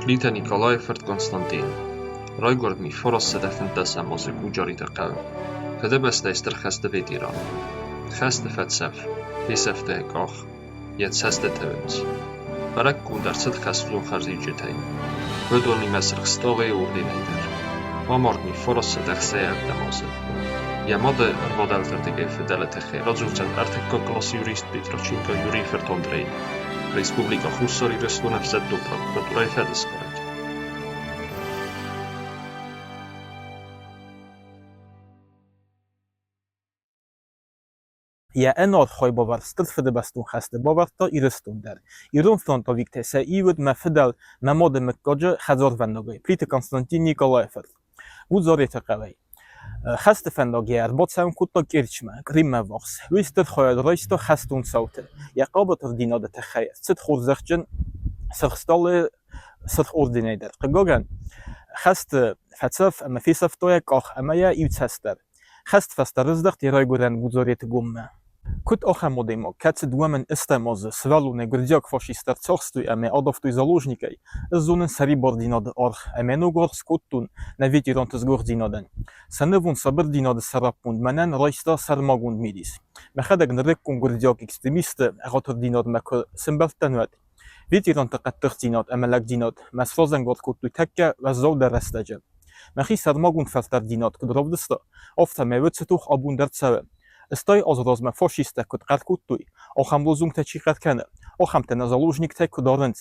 Плиты Николайы фырт Константин. Райгуырд ми 915 азы Гуджариты хъӕуы. Фыдыбӕстӕйы Стыр хӕсты ветеран. Хӕсты фӕцӕф, фесӕфт йӕ къах, йӕ цӕстыты рындз. Бӕрӕггонд ӕрцыд хӕстон хӕрзиуджытӕй. Уыдонимӕ Сырх Стъалыйы орденӕй дӕр. Амард ми 967 азы. Йӕ мады ӕрвадӕлты фыдӕлы тыххӕй радзурдзӕн ӕртыккаг къласы юрист Петроченко Юрийы фырт Андрей, Республикӕ Хуссар Ирыстоны ӕфсӕддон прокуратурӕйы фӕдысгарӕг. Йӕ ӕнархъай бавӕрд Стыр Фыдыбӕстон хӕсты бавӕрдта Ирыстон дӕр. Ирон фронтовиктӕй сӕ иу уыд мӕ фыдӕл, мӕ мады мыггаджы хӕдзарвӕндагӕй Плиты Константин Николайы фырт. Гудзареты хъӕуӕй. Хӕсты фӕндаг йӕ ӕрбацӕуын кодта Керчмӕ, Хъриммӕ ввахс. Уый стыр хайад райста хӕстон цауты. Йӕ хъӕбатырдзинады тыххӕй ӕрцыд хорзӕхджын Сырх Стъалыйы Сырх орденӕй дӕр. Хъыгагӕн, хӕсты фӕцӕф ӕмӕ фесӕфта йӕ къах ӕмӕ йӕ иу цӕст дӕр. Хӕст фӕстӕ рыздӕхт йӕ райгуырӕн Гудзареты гоммӕ. Куыд ахӕм адӕймаг, кӕцы дыууӕмӕн ӕстӕм азы сывӕллонӕй гуырдзиаг фашисттӕ ӕрцахстой ӕмӕ адавтой заложникӕй, ӕз зонын сӕрибардзинады аргъ ӕмӕ ног аргъ скодтон нӕ ветеранты сгуыхтдзинадӕн. Сӕ нывонд сабырдзинады сӕраппонд мӕнӕн райста сӕрмагонд мидис. Мӕхӕдӕг нырыккон гуырдзиаг экстремистты ӕгъатырдзинадмӕ куы сӕмбӕлдтӕн, уӕд Ветеранты хъӕддыхдзинад ӕмӕ лӕгдзинад мӕ сразӕнгард кодтой тӕккӕ уӕззаудӕр рӕстӕджы. Мӕхи сӕрмагонд фӕлтӕрддзинад куыд равдыста, афтӕ мӕ уыцы тох абон дӕр цӕуы. Стӕй азы размӕ фашисттӕ куыд хъӕр кодтой, ахӕм лозунгтӕ чи хъӕр кӕны, ахӕмтӕ нӕ заложниктӕ куы дарынц,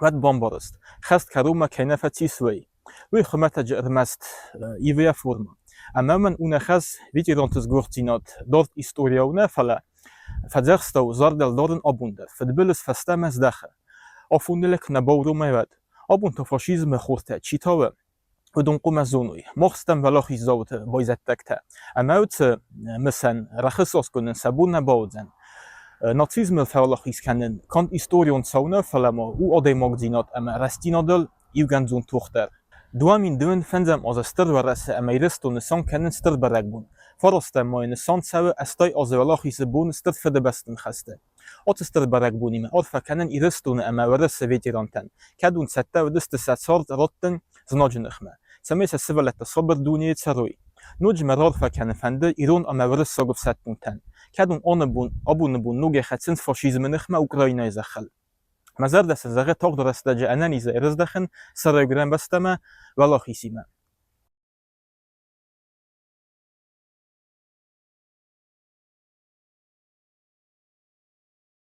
уӕд бамбӕрст, хӕст кӕронмӕ кӕй нӕ фӕцис, уый. Уый хуымӕтӕджы ӕрмӕст ивы йӕ формӕ. Ӕмӕ мын у нӕ хӕс ветеранты сгуыхтдзинад дард историйау нӕ, фӕлӕ Фӕдзӕхстау зӕрдыл дарын абон дӕр, фыдбылыз фӕстӕмӕ здӕхы. Афоныл куы нӕ бауромай, уӕд. Абон та фашизмы хуртӕ чи тауы, уыдон хъуамӕ зоной, мах стӕм уӕлахиздзауты байзӕддӕгтӕ, ӕмӕ уыцы мысӕн рӕхыс аскъуынын сӕ бон нӕ бауыдзӕн. Нацизмыл фӕуӕлахиз кӕнын канд историон цау нӕ, фӕлӕ ма у адӕймагдзинад ӕмӕ рӕстдзинадыл иугӕндзон тох дӕр. 2002 фӕндзӕм азы Стыр Уӕрӕсе ӕмӕ Ирыстон нысан кӕнынц стыр бӕрӕгбон. Фарастӕм майы нысан цӕуы 80 азы Уӕлахизы бон Стыр Фыдыбӕстон хӕсты. Ацы стыр бӕрӕгбонимӕ арфӕ кӕнын Ирыстоны ӕмӕ Уӕрӕсе ветерантӕн, кӕд уын цӕттӕ уыдысты сӕ цард раттын знаджы ныхмӕ, цӕмӕй сӕ сывӕллӕттӕ сабыр дунейы цӕрой. Ноджы мӕ раарфӕ кӕнын фӕнды ирон ӕмӕ уырыссаг ӕфсӕддонтӕн, кӕд уын абоны бон ногӕй хӕцынц фашизмы ныхмӕ Украинӕйы зӕххыл. Мӕ зӕрдӕ сын зӕгъы тагъд рӕстӕджы ӕнӕнизӕй ӕрыздӕхын сӕ райгуырӕн бӕстӕмӕ уӕлахизимӕ.